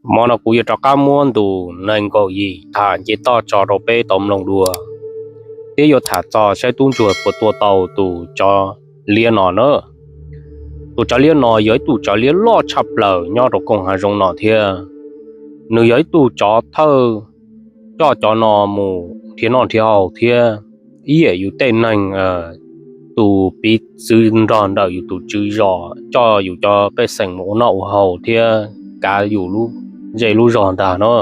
Hmo no kuv yuav rov qab muab ntu nees nkaum yim tham nce toj tso rau peb tau mloog dua, thiab yuav tham txog saib tub ntsuag puas tua tau tus tsov liab no na. Tus tsov liab no yog ib tug tsov liab loj tshaj plaws nyob rau koog hav zoov no thiab. Nws yog ib tug tsov thawj coj cov no mus nrhiav noj nrhiav haus thiab ib yam yus tej neeg, tus piv txwv nrog ntawm yus tus tswv zos coj yus cov pej xeem mus ua noj ua haus thiab kav yus lub zej lub zog ntag no.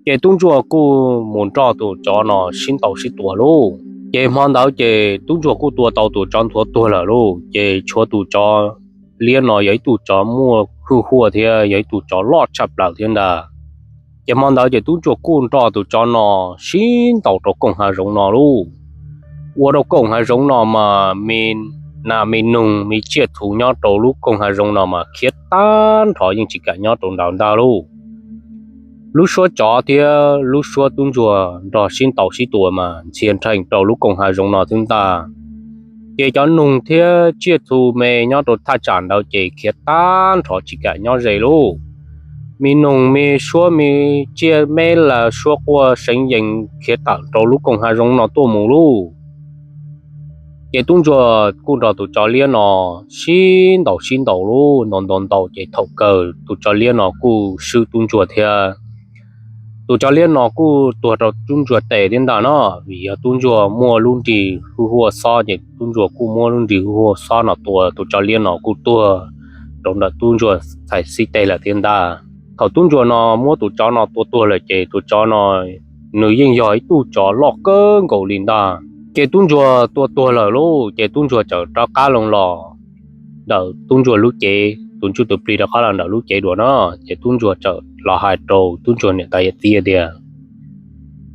Ces tub ntsuag kuj mus nrog tus tsov no sib ntaus sib tua lauj. Ces hmo ntawd ces tub ntsuag kuj tua tau tus tsov nthuav tuag lawm lauj. Ces tshuav tus tsov liab no yog ib tug tsov muaj hwj huaj thiab yog ib tug tsov loj tshaj plaws thiab ntag. Ces hmo ntawd ces tub ntsuag kuj nrog tus tsov no sib ntaus rau koog hav zoov no lauj. Ua rau koog hav zoov no mas me nas me noog me tsiaj txhu nyob rau lub koog hav zoov no mas khiav tag nrho yeej tsis kam nyob rau ntawd ntag lauj. Lub suab tsov thiab lub suab tub ntsuag nrog sib ntaus sib tua mas ntxhias nrhees rau lub koog hav zoov no xwb ntag. Ces cov noog thiab tsiaj txhu me nyob rau thaj tsam ntawd ces khiav tag nrho tsis kam nyob ze lauj. Me noog me suab me tsiaj me las suab quaj seev yees khiav tawm rau lub koog hav zoov no tuaj mus lauj. Ces tub ntsuag kuj nrog tus tsov liab no sib ntaus sib ntaus lauj, ntaus ntaus ntaus ces thaum kawg tus tsov liab no kuj swb tub ntsuag thiab. Tus tsov liab no kuj tuag rau tub ntsuag tes thiab ntag no, vim yog tub ntsuag muaj lub nrig hwj huaj xob ces tub ntsuag kuj muab lub nrig hwj huaj xob no tua tus tsov liab no kuj tuag rau ntawm tub ntsuag txhais xib teg lawm thiab ntag. Thaum tub ntsuag no muab tus tsov no tua tuag lawm ces tus tsov no nws yeej yog ib tug tsov loj kawg nkaus li ntag. Ces tub ntsuag tua tuag lawm lauj, ces tub ntsuag txawm rov qab loo los ntawm tub ntsuag lub cev, tus ntsuj tus plig rov qab los ntawm lub cev dua no, ces tub ntsuag txawm los hais rau tub ntsuag niam tais yawm txiv tias,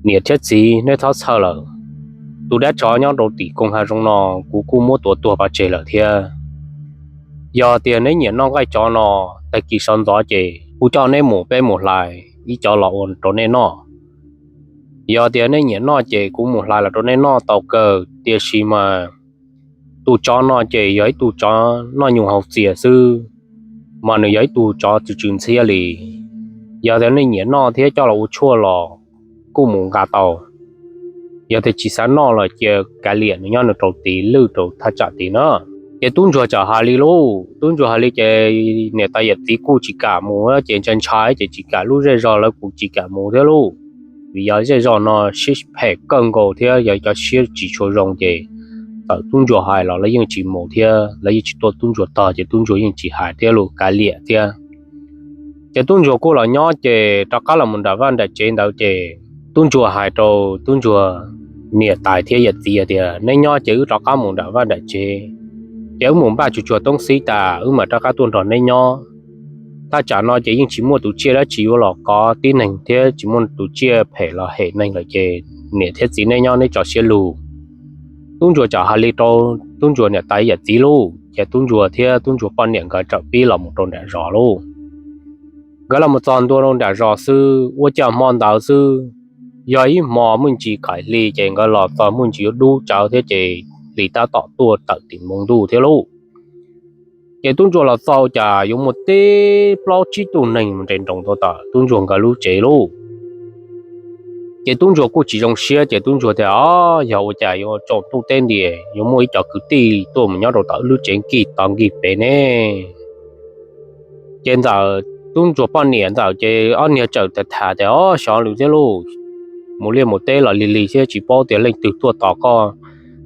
Niam thiab txiv, neb txhob txhawj lawm. Tus dab tsov nyob rau tim koog hav zoov no kuv kuj muab tua tuag pov tseg lawm thiab. Yog tias neb nyiam noj nqaij tsov no, tag kis sawv ntxov ces kuv coj neb mus, peb mus hlais ib cov los ua rau nej noj. Yog tias nej nyiam noj ces kuv mus hlais los rau nej noj tau kawg, tiam sis mas tus tsov no ces yog ib tug tsov noj nyuj haus txias xwb, mas nws yog ib tug tsov txwv tswv ntxhiab li. Yog tias nej nyiam noj thiab coj los ua tshuaj los kuj mus nqa tau. Yog tias tsis xav noj los cia kav liam nws nyob nws rau tid lwj rau thaj tsam tid na. Ces tub ntsuag txawm hais li lauj, tub ntsuag hais li ces niam tais yawm txiv kuj tsis kam mus, ces ntshai ntshai ces tsis kam, lub zej zog lawv kuj tsis kam mus thiab lauj. Vim yog zej zog no siab phem kawg nkaus thiab yog cov siab tsis tshua zoo ces txawm tub ntsuag hais los lawv yeej tsis mus thiab, lawv yeej tsis tuaj tub ntsuag tog ces tub ntsuag yeej tsis hais thiab los kav liam thiab. Ces tub ntsuag kuj los nyob ces rov qab los mus nram vaj nram tsev ntawd ces tub ntsuag hais rau tub ntsuag niam tais thiab yawm txiv tias, Neb nyob ces wb rov qab mus nram vaj nram tsev, ces wb mus npaj tsuag tsuag toob xib tas wb mam rov qab tuaj nrog neb nyob. Thaj tsam no ces yeej tsis muaj tus tsiaj dab tsi yuav los kov tib neeg thiab tsis muaj tus tsiaj phem los hem neeg lawm ces niam thiab txiv neb nyob neb tso siab lug. Tub ntsuag txawm hais li rau tub ntsuag niam tais yawm txiv lauj, ces tub ntsuag thiab tub ntsuag poj niam nkawd txawm pib los mus rau nram zos lauj. Nkawd los mus txog ntua rau nram zos xwb ua cas hmo ntawd xwb yog ib hmo muaj ntsis qaim hli ces nkawd los txog muaj ntsis yuav dub tsawv thiab ces hli tab tom tuaj tawm tim npoo ntuj thiab lauj. Ces tub ntsuag los txog ua cas yuav muaj tib plaub tsib tug neeg mus nres nroos tuaj tom tub ntsuag nkawd lub tsev lauj. Ces tub ntsuag kuj tsis zoo siab ces tub ntsuag tias, Ob, yog ua cas yuav tsaus ntuj teb ntias yuav muaj ib co kwv tij tuaj mus nyob rau tom lub tsev nkig tod nkig pem ne? Ces ntxawm tub ntsuag poj niam ntxawm ces ob niag txawm tham tham tias, Ob, xyov lawm thiab lauj, mus liaj mus teb los lig lig thiab tsis paub tias leej twg tuaj tos koj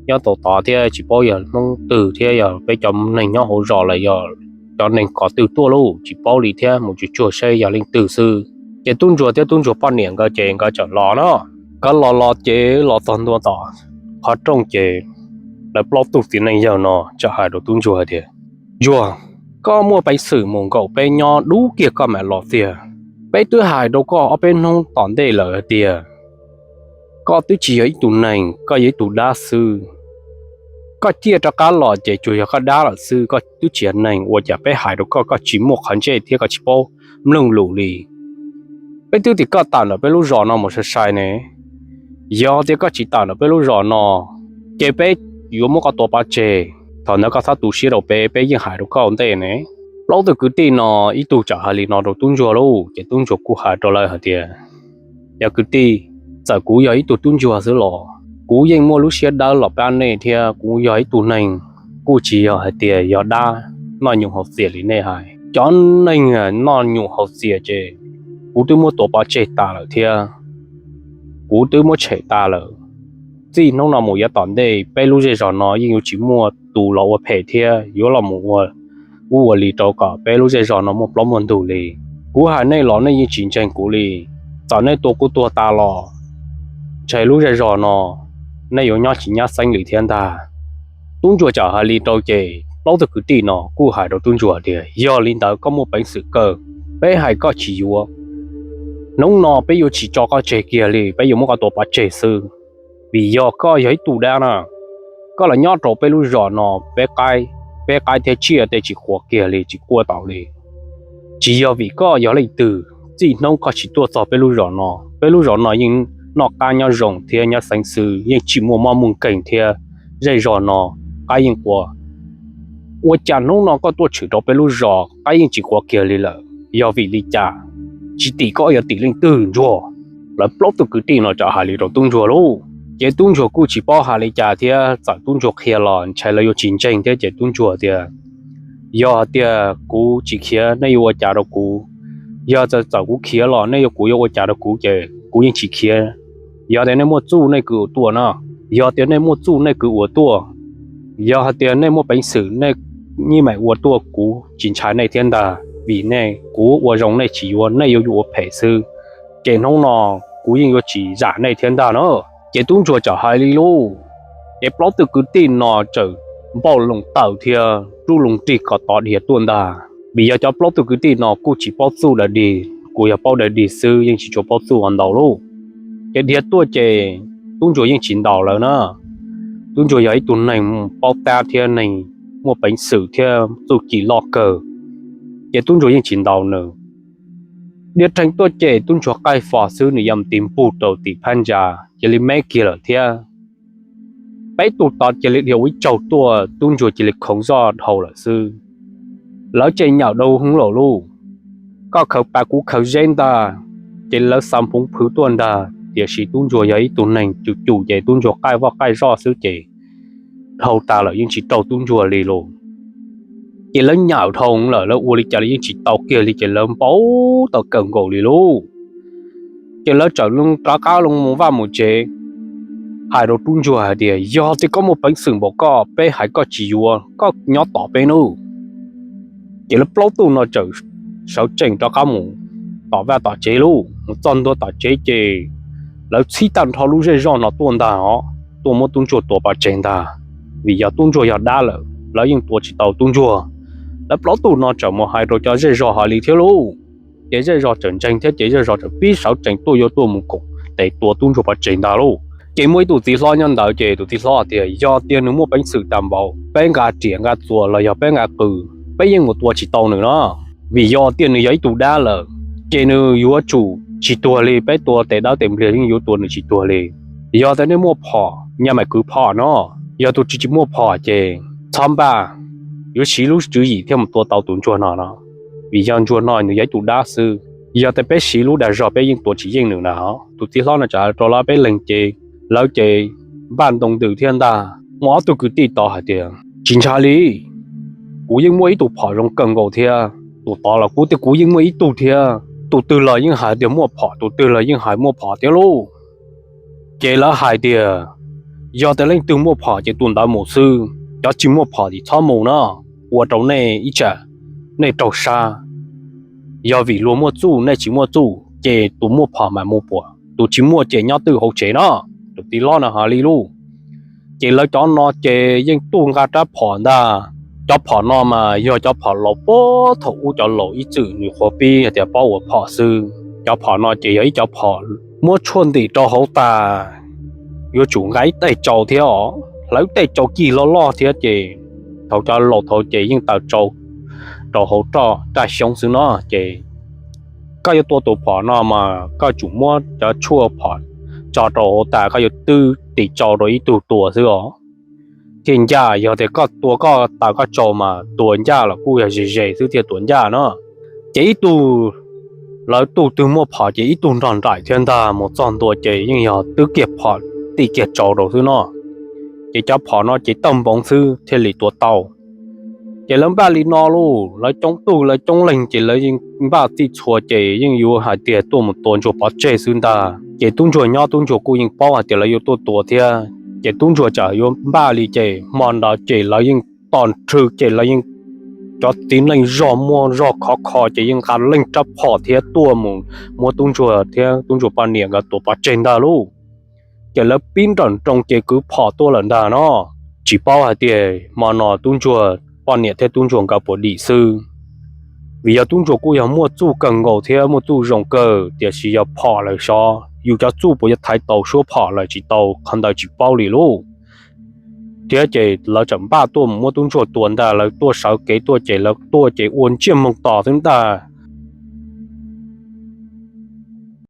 nyob tau tod thiab tsis paub yog Hmoob twg thiab yog peb cov neeg nyob hauv zos los yog cov neeg qhov twg tuaj lauj, tsis paub li thiab, mus tsuag tsuag saib yog leej twg xwb. Ces tub ntsuag thiab tub ntsuag poj niam nkawd ces nkawd txawm los no. Nkawd los los ces los txog ntua tom qhov rooj ces lawv plaub tug txiv neej yawg no txawm hais rau tub ntsuag tias, Ntsuag, koj muaj peev xwm mus nkaum peb nyob dub kiag koj mam los tiag. Peb twb hais rau koj ob peb hnub tom ntej lawm hais tias koj twb tsis yog ib tug neeg, koj yog ib tug dab xwb. Koj ciaj rov qab los ces tsuas yog koj dab lawm xwb, koj twb tsis yog neeg, ua cas peb hais rau koj koj tsis muaj qhov ntsej thiab koj tsis paub mloog lus li. Peb twb tias koj tawm ntawm peb lub zos no mus sai sai ne, yog tias koj tsis tawm ntawm peb lub zos no ces peb yuav muab koj tua pov tseg. Thaum ntawd koj txhob tu siab rau peb, peb yeej hais rau koj ua ntej ne. Plaub tug kwv tij no ib tug txawm hais li no rau tub ntsuag lauj, ces tub ntsuag kuj hais rau lawv hais tias, yog kwv tij, txawm kuv yog ib tug tub ntsuag xwb los kuv yeej muaj lub siab dawb los pab nej thiab. Kuv yog ib tug neeg, kuj tsis yog hais tias yog dab noj nyuj haus txias li nej hais. Cov neeg noj nyuj haus txias ces kuv twb muab tua pov tseg tas lawm thiab, kuv twb muab tshem tas lawm. Txij hnub no mus yav tom ntej peb lub zej zos no yeej yuav tsis muaj tus los ua phem thiab yuav los mus ua ub ua li rau kom peb lub zej zos no muaj plaub muaj ntug li. Kuv hais nej los nej yeej tsis ntseeg kuv li. Txawm nej tua kuv tuag tas los ntshai lub zej zos no nej yuav nyob tsis nyab xeeb li thiab ntag. Tub ntsuag txawm hais li rau ces plaub tug kwv tij no kuj hais rau tub ntsuag tias, yog li ntawd koj muaj peev xwm kawg, peb hais koj tsis yuav. Hnub no peb yuav tsis tso koj tseg kiag li, peb yuav muab koj tua pov tseg xwb. Vim yog koj yog ib tug dab na, koj los nyob rau peb lub zos no, peb qaib, peb qaib thiab tsiaj tej tsis qhuav kiag li, tsis quaj tau li. Tsis yog vim koj yog leej twg, txij hnub koj tsis tuaj txog peb lub zos no, peb lub zos no yeej noj qab nyob zoo thiab nyob xeeb xwb, yeej tsis muaj mob muaj nkeeg thiab. Zej zos no qaib yeej qua. Ua cas hnub no koj tuaj tshwm rau peb lub zos qaib yeej tsis qua kiag li lawm, yog vim li cas? Tsis tim koj yog tim leej twg ntsuag? Lawv plaub tug kwv tij no txawm hais li rau tub ntsuag lauj. Ces tub ntsuag kuj tsis paub hais li cas thiab, txawm tub ntsuag qhia los ntshai lawv yuav tsis ntseeg thiab, ces tub ntsuag tias, yog tias kuv tsis khiav nej yuav ua cas rau kuv? Yog txawm kuv khiav los nej yuav, kuv yuav ua cas rau kuv, ces kuv yeej tsis khiav. Yog tias nej muaj txuj nej kwv ua tuaj no, yog tias nej muaj txuj nej kwv ua tuaj, yog hais tias nej muaj peev xwm nej yeej meem ua tuaj, kuv tsis ntshai nej thiab ntag, vim nej, kuv ua zoo nej tsis yuav, nej yuav yuav ua phem xwb. Ces hnub no kuv yeej yuav tsis zam nej thiab ntag na. Ces tub ntsuag txawm hais li lauj. Ces plaub tug kwv tij no txawm npauj loo taw thiab rub loo rig kom tod dhia tuaj ntag, vim yog cov plaub tug kwv tij no kuj tsis paub txuj daws dig, kuj yog paub daws dig xwb, yeej tsis tshua paub txuj ua ntau lauj. Ces dhia tuaj ces tub ntsuag yeej tsis ntaus lawv na. Tub ntsuag yog ib tug neeg paub tab thiab neeg muaj peev xwm thiab txuj ci loj kawg, ces tub ntsuag yeej tsis ntaus nws. Dhia rhees tuaj ces tub ntsuag qaij fos xwb, nws yam tis npug rau tim phab ntsa cia li me kiag lawm thiab. Peb tug tod cia li dhia ua ib tsaug tuaj, tub ntsuag cia li khoov zoj dhau lawm xwb. Lawv ces nyawm dhau hwv lawm lauj. Koj khaws pas kuv khaws zeb ntag, ces lawv xa phoov phwv tuaj ntag, tiam sis tub ntsuag yog ib tug neeg cum cum ces tub ntsuag qaij vaj qaij zoj xwb ces dhau tas lawm, yeej tsis raug tub ntsuag li lauj. Ces lawv nyawm dhau lawm, lawv ua li cas los yeej tsis tau kiag li, ces lawv npau taws kawg nkaus li lauj. Ces lawv txawm rov qab los mus vaj mus tsev, hais rau tub ntsuag hais tias, yog tias koj muaj peev xwm npaum koj, peb hais koj tsis yuav, koj nyob tom peb nawb. Ces lawv plaub tug no txawm sawv tsees rov qab mus tom vaj tom tsev lauj. Mus txog ntua tom tsev ces lawv txhib tag nrho lub zej zog no tuaj ntag os, tuaj muab tub ntsuag tua pov tseg ntag, vim yog tub ntsuag yog dab lawm, lawv yeej tua tsis tau tub ntsuag. Lawv plaub tug no txawm mus hais rau cov zej zog hais li thiab lauj. Ces zej zog txawm ntseeg thiab, ces zej zog txawm pib sawv tsees tuaj yuav tuaj mus koom tes tua tub ntsuag pov tseg ntag lauj. Ces muaj ib tug txiv hlob nyob ntawd, ces tus txiv hlob tias, yog tias nws muaj peev xwm tas npaum, peb nqa riam nqa txuas los yog peb nqa qws, peb yeej mus tua tsis tau nws no. Vim yog tias nws yog ib tug dab lawm, ces nws yuav tsum tsis tuag li, peb tua tes dawb tes npliag yeej yuav tua nws tsis tuag li. Yog tias nej muaj phom, nyaj mam kwv phom no. Yog tus tsis tsis muaj phom ces txhob npaj, yuav siv lub tswv yim thiaj mus tua tau tus ntsuag no no. Vim yog ntsuag no nws yog ib tug dab xwb, yog tias peb siv lub dag zog peb yeej tua tsis yeej nws na. Tus txiv hlob no txawm hais rau lawv peb leeg ces lawv ces npaj ntoo ntws thiab ntag. Muaj ob tug kwv tij tod hais tias, tsis ntshai li, kuv yeej muaj ib tug phom zoo kawg nkaus thiab, tus tod los kuv tias kuv yeej muaj ib tug thiab, tus twg los yeej hais tias muaj phom, tus twg los yeej hais muaj phom thiab lauj. Ces lawv hais tias, yog tias leej twg muaj phom ces tus ntawd mus xwb, cov tsis muaj phom ces txhob mus no, ua rau nej ib tsam nej raug sab. Yog vim luag muaj txuj nej tsis muaj txuj ces tus muaj phom mas mus puas, tus tsis muaj ces nyob twj hauv tsev no. Tus txiv hlob no hais li lauj. Ces lawv cov no ces yeej tuaj nqa rab phom ntag. Cov phom no mas yog cov phom laus puag thaum ub cov laus ib txwm nws qhuav pib hais tias paub ua phom xwb. Cov phom no ces yog ib cov phom muab tshuaj ntim rau hauv tas, yuav tsum nqa ib teg tsau thiab os, hlawv ib teg tsau cig loj loj thiab ces thaum cov laus thaum ces yeej taws tsau rau hauv roj raj xyoob xwb no ces koj yuav tua tus phom no mas koj tsum muab cov tshuaj phom tso rau hauv tas, koj yuav twb tis tsau rau ib tug tua xwb os. thiaj ncaj. Yog tias koj tua koj tas koj tsaus mas tua ncaj los kuj yog ze ze xwb thiaj tua ncaj no. Ces ib tug, lawv tug twg muaj phom ces ib tug nrog nraim thiab ntag, mus txog ntua ces yeej yog twb kiag phom tij kiag tsaus rau xwb no. Ces cov phom no ces tawg npoov xwb thiaj li tua tau. Ces lawv npaj li no lauj, lawv coob tug lawv coob leeg ces lawv yeej npaj txij txhua ces yeej yuav hais tias tuaj mus tua ntsuag pov tseg xwb ntag. Ces tub ntsuag nyob tub ntsuag kuj yeej paub hais tias lawv yuav tuaj tua thiab, ces tub ntsuag tsam yuav npaj li ces hmo ntawd ces lawv yeej tos nrhw ces lawv yeej, cov txiv neej zog muaj zog khov kho ces yeej nqa leej rab phom thiab tuaj mus muab tub ntsuag thiab tub ntsuag poj niam nkawd tua pov tseg ntag lauj. Ces lawv pib nrawm nroos ces kwv phom tuaj lawm ntag no. Tsis paub hais tias hmo no tub ntsuag poj niam thiab tub ntsuag nkawd puas dim xwb, vim yog tub ntsuag kuj yog muaj txuj kawg nkaus thiab muaj txuj zoo kawg, tiam sis yog phom lawm xyov yus cov txuj puas yuav thaiv tau suab phom lawm tsis tau, qhov ntawd tsis paub li lauj. Thiab ces lawv tseem npaj tuaj mus muab tub ntsuag tua ntag, lawv tuaj sawv kev tuaj ces lawv tuaj ces ua ntsiaj moog tos xwb ntag.